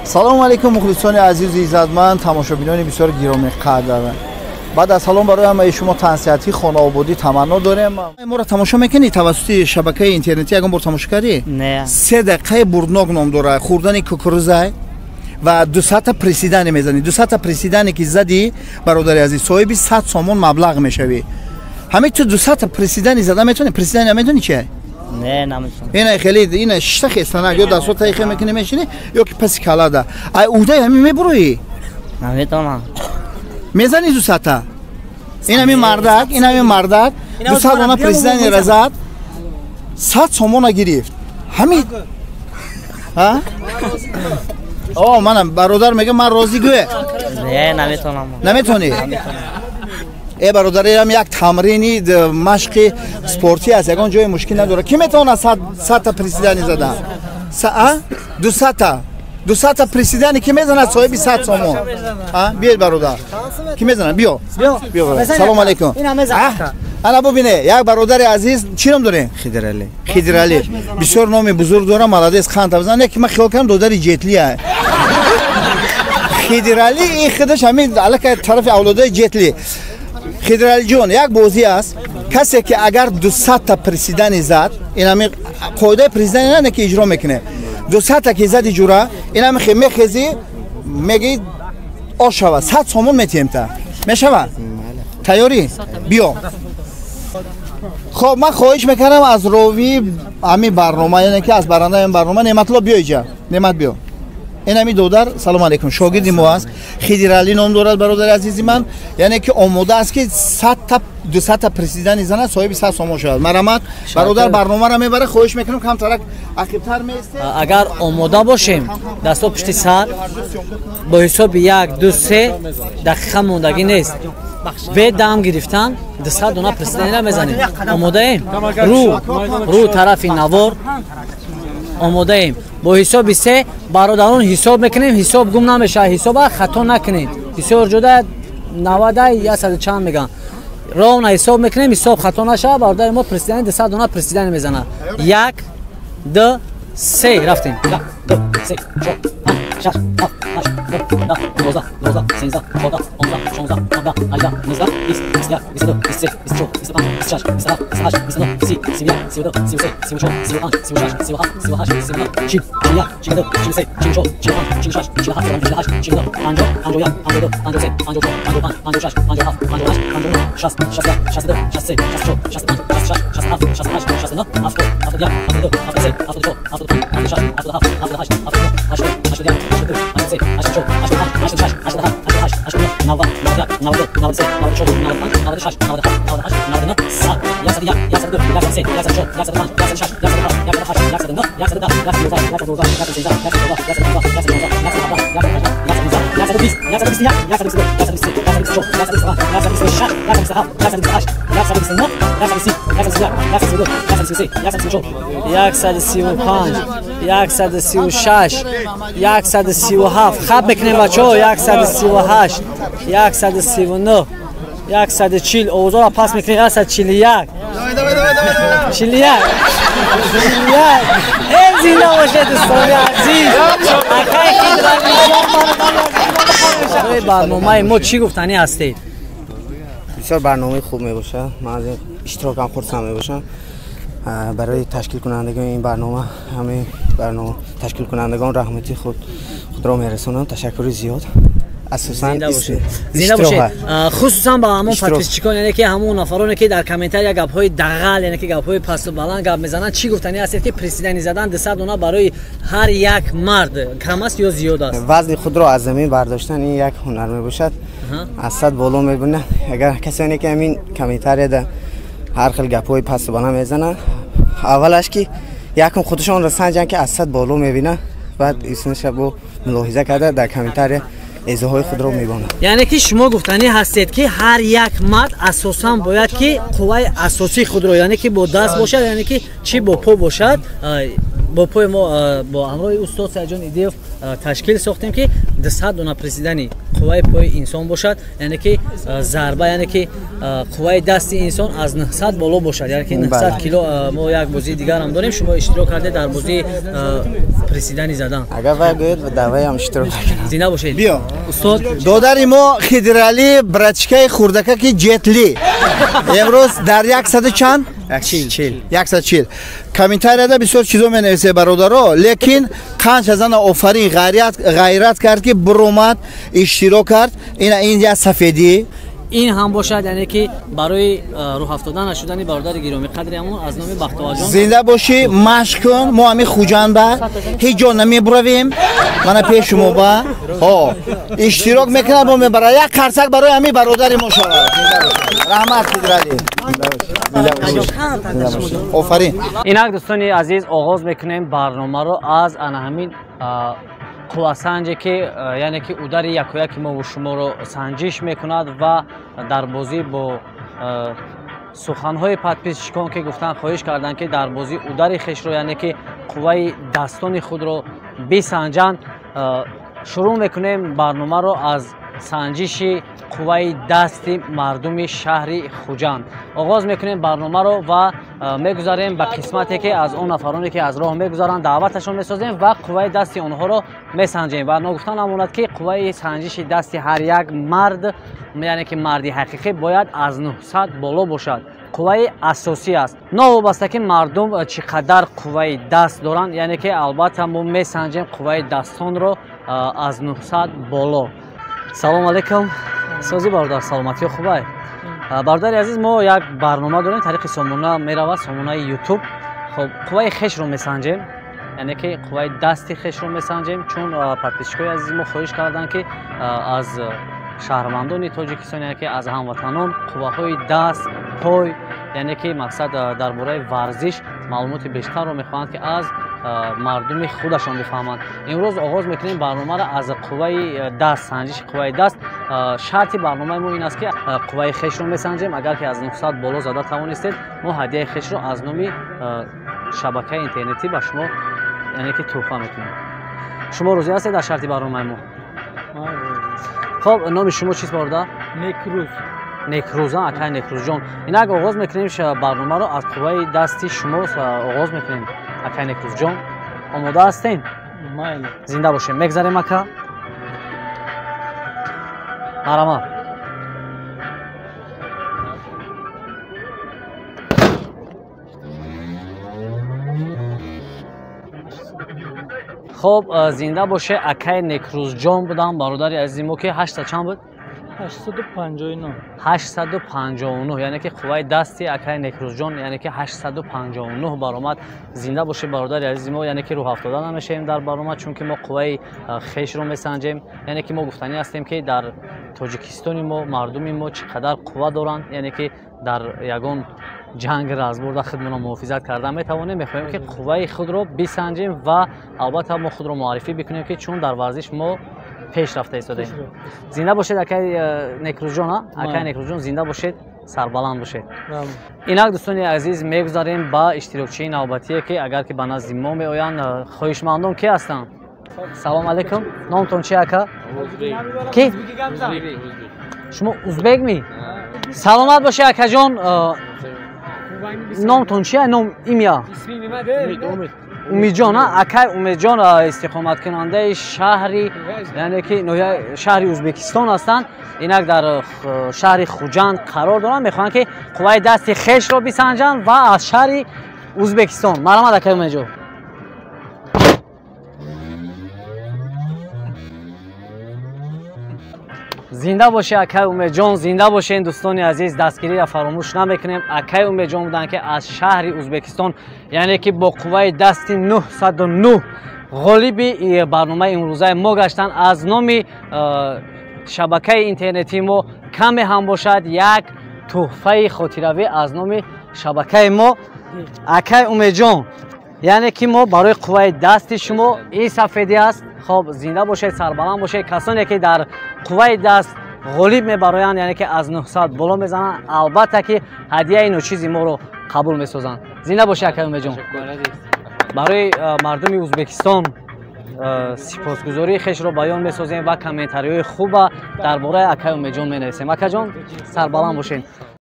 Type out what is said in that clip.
Салому алейкум, мухлисони азизу иззатманд, тамошобинони бисёр гиромиқадр. Баъд аз салом барои ҳамаи шумо тансиҳатӣ, хонаободӣ таманно дорем. Моро тамошо мекунӣ тавассути шабакаи интернетӣ? Ягон бор тамошо кардӣ? Не. 3 дақиқаи бурднок ном дорад. Хӯрдани кукуруза ва 200-та приседание мезанӣ. 200-та приседание ки задӣ, бародари азиз, соҳиби 100 сомон маблағ мешавӣ. Ҳамин ту 200-та приседание зада метавонӣ? Приседание медонӣ чи? Не, наметавонам. Ина хеле ина шишта хестанак ё дастҳо таихе мекунӣ, мешинӣ ё ки паси калада. Ай уҳдаи ҳамин мебуроӣ? Наметавонам. Мезанӣ 200-та? Инами мардак, инами мардак 200 дона приседание ра зад, 100 сомона гирифт. Ҳамин о манам бародар мега, ман розӣ гӯе. Не, наметавонам. Наметавонӣ? Э, бародар, инам як тамрини машқи спортӣ аст, ягон ҷои мушкил надорад. Кӣ метавонад 100-та приседание зада? 200-та, 200-та приседание ки мезанад, соҳиби 100 сомон. Биёед, бародар, кӣ мезанад? Биё, биё. Салому алейкум. Ана бубине, як бародари азиз, чӣ ном дорем? Хидралӣ. Хидралӣ, бисёр номи бузург дорам. Молодец, ханта бизан. Яки ман хиёл кардам, додари Ҷетлия Хидралӣ. Ин худаш ҳамин аллакай тарафи авлодои Ҷетли. Хидралиҷон, як бозӣ аст. Касе ки агар 200-та приседание зад, инами қоидаи приседание не ки иҷро мекунем, 200-та ки зади, ҷура, инами мехезӣ, мегӣ ош шава, 100 сомон метиҳем. Та мешавад? Тайёрӣ? Биё. Хоб, ман хоҳиш мекардам аз ровии ҳамин барнома, яъне ки аз барандаи ин барнома, Неъматулло, биё иҷа. Неъмат, биё. Инами додар, салому алейкум, шогирди мо аст, Хидиралӣ ном дорад. Бародари азизи ман, яъне ки омода аст ки 100-та, 200-та приседание занад, соҳиби 100 сомон шавад. Марҳамат, бародар барномаро мебара. Хоҳиш мекунам, камтарак ақибтар меисте. Агар омода бошем, дастҳо пушти сар, бо ҳисоби як, ду, се, дақиқа мондагӣ нест, бе дам гирифтан 200 дона приседание ра мезанем. Омодаем? Рӯ тарафи навор. Омодаем? Бо ҳисоби се, бародарон, ҳисоб мекунем. Ҳисоб гум намешавад, ҳисоба хато накунем. Бисёр ҷода навада яксаду чанд меган. Ровно ҳисоб мекунем, ҳисоб хато нашавад. Бародари мо приседание, 200 дона приседание мезанад. Як, ду, се, рафтем. Як, ду, се, чор, панҷ, шаш, ҳафт, ҳашт, нӯҳ, 10, 12, 13, 14, 15, 16, 17, 18, 19, 20, 21, 22, 23, 24, 25, 26, 27, 28, 29, 30, 31, 32, 33, 34, 35, 36, 37, 38, 39, 40, 41, 42, 43, 44, 45, 46, 47, 48, 49, 50, 51, 52, 53, 54, 55, 56, 57, 58, 59, 60, 61, 62, 63, 64, 65, 66, 67, 68, 69, 70, 71, 72, 73, 74, 75, 76, 77, 78, 79, 80, 81, 82, 83, 84, 85, 86, 87, 88, 89, 90, 91, 92, 93, 94, 95, 96, 97, 98, 99, 100, 101, 102, 103, 104, 105, 106, 107, 108, 109, 110, 111, 112, 113, 114, 115, 116, 117, 118, 119, 120, 121, 122, 123, 124, 125, 126, 127, 128, 129, 130, 131, 132, 133, 134, 135, 136, 137. Хаб мекунем, бачаҳо. 138, 139, 140. Овозоро пас мекунем. 141, 41, 41. Э, зинда бошед, дӯстони азиз! Акай Хидралиҷон, барномаи мо чӣ гуфтанӣ ҳастед? Бисёр барномаи хуб мебошад. Ман аз ин иштирокам хурсанд мебошам. Барои ташкилкунандагони ин барнома, ҳамаи барнома ташкилкунандагон раҳмати худро мерасонам, ташаккури зиёд. Асосан зинда бошед, хусусан ба ҳамон подписчик он, яъне ки ҳамон нафароне ки дар комментария гапҳои дағал, яъне ки гапҳои пасту баланд гап мезананд, чӣ гуфтанӣ ҳастед, ки приседание задан 200 дона барои ҳар як мард кам аст ё зиёд аст? Вазни худро аз замин бардоштан ин як ҳунар мебошад, аз 100 боло мебинад. Агар касоне ки ҳамин комментарияда ҳар хел гапҳои пасту баланд мезананд, аввалаш ки якум худашонро санҷанд, ки аз 100 боло мебинад, баъд исмаша бо мулоҳиза карда дар комментария эзоҳои худро мебонад. Яъне ки шумо гуфтанӣ ҳастед, ки ҳар як мард асосан бояд ки қувваи асосии худро, яъне ки бо даст бошад, яъне ки чӣ бо по бошад. Бо пои мо бо ҳамроҳи устод Саидҷон Идиев ташкил сохтем, ки 200 дона приседани қувваи пои инсон бошад, яъне ки зарба, яъне ки қувваи дасти инсон аз 900 боло бошад, яъне ки 900 кило. Мо як бозии дигар ҳам дорем, шумо иштирок кардед дар бозии приседани задан. Агар вай гӯяд, дар вай ҳам иштирок мекунам. Зинда бошед. Биё. Устод. Додари мо Хидрали, братчикаи хурдакаки Ҷетли. Имрӯз дар 100 чанд? 140. Комментарияда бисёр чизо менависе бародаро, лекин қанча зана офарин, ғайрат кард, ки буромад, иштирок кард. Ина ин я сафедӣ. Ин ҳам бошад, яъне ки барои рӯҳафтода нашудани бародари гиромиқадри ҳамон аз номи Бахтоварҷон. Зинда бошӣ, машқ кун. Мо ҳамин Хуҷанд ба ҳеҷ ҷо намебуравем. Мана пеш шумо ба ҳо иштирок мекунад, бо мебарад. Як қарсак барои ҳамин бародари мо шавад. Раҳмат, Хидралӣ. Офарин. Инак дӯстони азиз, оғоз мекунем барномаро аз ана ҳамин қуввасанҷе, ки яъне ки удари якояки мову шуморо санҷиш мекунад ва дар бозӣ бо суханҳои подписчикон, ки гуфтанд, хоҳиш карданд, ки дар бозӣ удари хешро, яъне ки қувваи дастони худро бисанҷанд. Шурӯъ мекунем барномаро аз санҷиши қувваи дасти мардуми шаҳри Хуҷанд. Оғоз мекунем барномаро ва мегузарем ба қисмате, ки аз он нафароне, ки аз роҳ мегузаранд, даъваташон месозем ва қувваи дасти онҳоро месанҷем. Ва ногуфта намонад, ки қувваи санҷиши дасти ҳар як мард, яъне ки марди ҳақиқӣ, бояд аз 900 боло бошад. Қувваи асосӣ аст. Новобаста ки мардум чӣ қадар қувваи даст доранд, яъне ки албатта мо месанҷем қувваи дастонро аз 900 боло. Салом алейкум. Сози бародар, саломатиё хубай? Бародари азиз, мо як барнома дорем, тариқи сомона меравад, сомонаи YouTube. Хоб, қувваи хешро месанҷем, яъне ки қувваи дасти хешро месанҷем, чун подписчикои азизи мо хоҳиш карданд, ки аз шаҳрвандони Тоҷикистон, яъне ки аз ҳамватанон қувваҳои даст, пой, яъне ки мақсад дар бораи варзиш маълумоти бештарро мехоҳанд, ки аз мардуми худашон бифаҳманд. Имрӯз оғоз мекунем барномаро аз қувваи даст, санҷиши қувваи даст. Шарти барномаи мо ин аст, ки қувваи хешро месанҷем. Агар ки аз 900 боло зада тавонистед, мо ҳадияи хешро аз номи шабакаи интернетӣ ба шумо, яъне ки тӯҳфа мекунем. Шумо розӣ ҳастед дар шарти барномаи мо? Хоб, номи шумо чист, бародар? Некрӯз. Некрӯз, акай Некрӯзҷон. Инак оғоз мекунем барномаро аз қувваи дасти шумо оғоз мекунем. Акай Некрӯзҷон, омода ҳастем? Майли. Зинда бошем. Мегзарем, ака. Марҳамат. Хоб, зинда боше, акай Некрӯзҷон будам, бародари азизи мо, ки 800 чанд буд? 859. 859, яъне ки қувваи дасти акай Некрӯзҷон, яъне ки 859 баромад. Зинда боше, бародари азизи мо, яъне ки рӯҳафтода намешавем дар баромад, чунки мо қувваи хешро месанҷем. Яъне ки мо гуфтанӣ ҳастем, ки дар Тоҷикистони мо мардуми мо чӣ қадар қувва доранд, яъне ки дар ягон ҷанг разбурда худмонро муҳофизат карда метавонем. Мехоҳем, ки қувваи худро бисанҷем ва албатта мо худро муаррифӣ бикунем, ки чун дар варзиш мо пеш рафта истодаем. Зинда бошед, акай Некрӯзҷон, акай Некрӯзҷон, зинда бошед, сарбаланд бошед. Инак дӯстони азиз, мегузарем ба иштирокчии навбатие, ки агар ки ба назди мо меоянд, хоҳишмандон ки ҳастанд. Салом алейкум. Номтон чи, ака? Ки? Шумо узбекми? Саломат бошед, акаҷон. Номтон чи? Ном, имя? Умидҷон. Акай Умедҷон истиқоматкунандаи шаҳри, яъне ки шаҳри Узбекистон ҳастанд. Инак дар шаҳри Хуҷанд қарор доранд. Мехоҳанд, ки қувваи дасти хешро бисанҷанд ва аз шаҳри Узбекистон. Марҳамат, акай Умедҷон. Зинда боше, акай Умедҷон, зинда бошен, дӯстони азиз. Дастгириро фаромӯш намекунем. Акай Умедҷон буданд, ки аз шаҳри Узбекистон, яъне ки бо қувваи дасти 909 ғолиби барномаи имрӯзаи мо гаштанд. Аз номи шабакаи интернетии мо каме ҳам бошад як тӯҳфаи хотиравӣ аз номи шабакаи мо. Акай Умедҷон, яъне ки мо барои қувваи дасти шумо ин сафедӣ аст. Хоб, зинда бошед, сарбаланд бошед. Касоне ки дар қувваи даст ғолиб мебароянд, яъне ки аз 900 боло мезананд, албатта ки ҳадияи ночизи моро қабул месозанд. Зинда бошед, акай Умедҷон. Барои мардуми Ӯзбекистон сипосгузории хешро баён месозем ва комментариҳои хуба дар бораи акай Умедҷон менависем. Акаҷон, сарбаланд бошед.